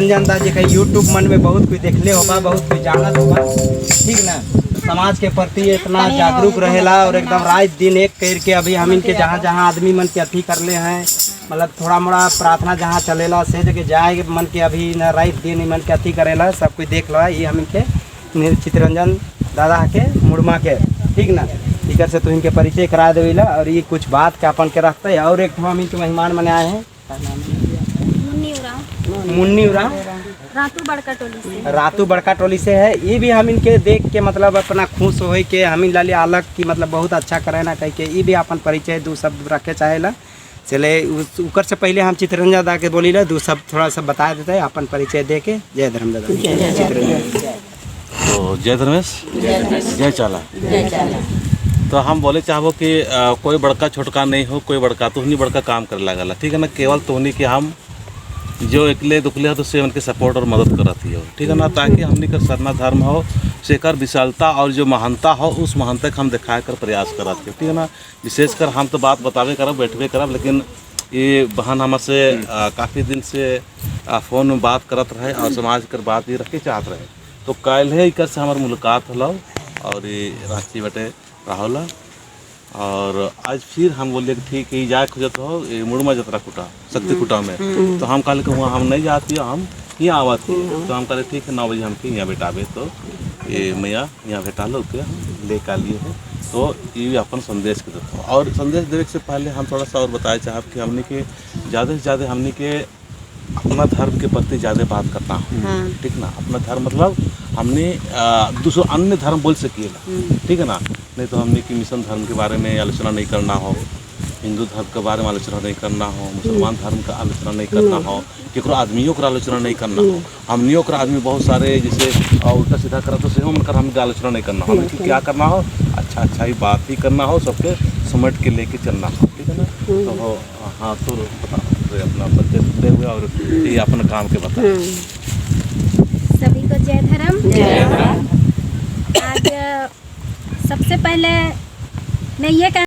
चितरंजन दा जी का यूट्यूब मन में बहुत कोई देखले होगा, बहुत कोई जानत होगा, ठीक ना। समाज के प्रति इतना जागरूक रहेला और एकदम रात दिन एक करके अभी हम इनके जहाँ जहाँ आदमी मन के अथी करले हैं, मतलब थोड़ा मोड़ा प्रार्थना जहाँ चलेला से जगह जाए मन के अभी न रात दिन मन के अथी करेला, सब कोई देख लो। ये हम इनके चितरंजन दादा के मुड़मा के, ठीक ना। इकर से तो इनके परिचय करा देवेला और ये कुछ बात के अपन के रखते है। और एक ठो हम इनके मेहमान मने आए हैं, का नाम है? मुन्नी उरांव। मुन्नी उरांव। रातू बड़का टोली से। रातू बड़का टोली से है। ये भी हम इनके देख के मतलब अपना खुश होए के हम इन लाली अलग की मतलब बहुत अच्छा करे ना कह के ये भी अपन परिचय दो शब्द रखे चाहेला। चले उकर से पहले हम चितरंजन दा के बोली ला दो शब्द थोड़ा सा बता देते हैं अपन परिचय दे के। जय धर्म दादा चितरंजन। तो जय धर्मेश, जय चाला। तो हम बोले चाहबो कि कोई बड़का छोटका नहीं हो, कोई बड़का तुहनी बड़का काम करे लागल, ठीक है ना। केवल तुहनी के हम जो एकले दुखले हो तो से उनके सपोर्ट और मदद करत ही हो, ठीक है ना, ताकि हमनी का सरना धर्म हो सेकर विशालता और जो महानता हो उस महानता के हम दिखाए कर प्रयास करत ही, ठीक है ना। विशेषकर हम तो बात बतावे करब, बैठबे करब, लेकिन ये बहन हमसे काफ़ी दिन से फ़ोन में बात करत रहे और समाज कर बात ये रखे चाहत रहे। तो कल है इकर से हमार मुलाकात हलो और ये रांची बटे राहुल और आज फिर हम बोलिए कि ठीक है, जाए खोजत हो ये मुड़मा जतरा कुटा शक्ति कुटा में, तो हम कहले कि वहाँ हम नहीं जाती हम यहाँ आवत ही। तो हम कहले ठीक है, 9 बजे हमके यहाँ बैठाबे, तो ये मैया यहाँ बैठा लो के हम ले का लिए हैं। तो ये अपन संदेश के देते और संदेश देवे से पहले हम थोड़ा सा और बताए चाहब कि हमने के ज़्यादा से ज़्यादा हमने के अपना धर्म के प्रति ज़्यादा बात करना हो, ठीक ना। अपना धर्म मतलब हमने दूसरों अन्य धर्म बोल सकिएला, ठीक है ना। नहीं तो हमने कि मिशन धर्म के बारे में आलोचना नहीं करना हो, हिंदू धर्म के बारे में आलोचना नहीं करना हो, मुसलमान धर्म का आलोचना नहीं करना हो, केकरो आदमियों का आलोचना नहीं करना हो। हमनियों का आदमी बहुत सारे जैसे उल्टा सीधा करा तो सेहो उनकर हमके आलोचना नहीं करना हो। हमें क्या करना हो, अच्छा अच्छा ही बात ही करना हो, सबके समेट के लेके चलना हो, ठीक है ना। तो हाँ, तो बता तो अपना परिचय देते हुए और ये अपना काम के बता। सभी को जय धर्म। आज सबसे पहले मैं ये कह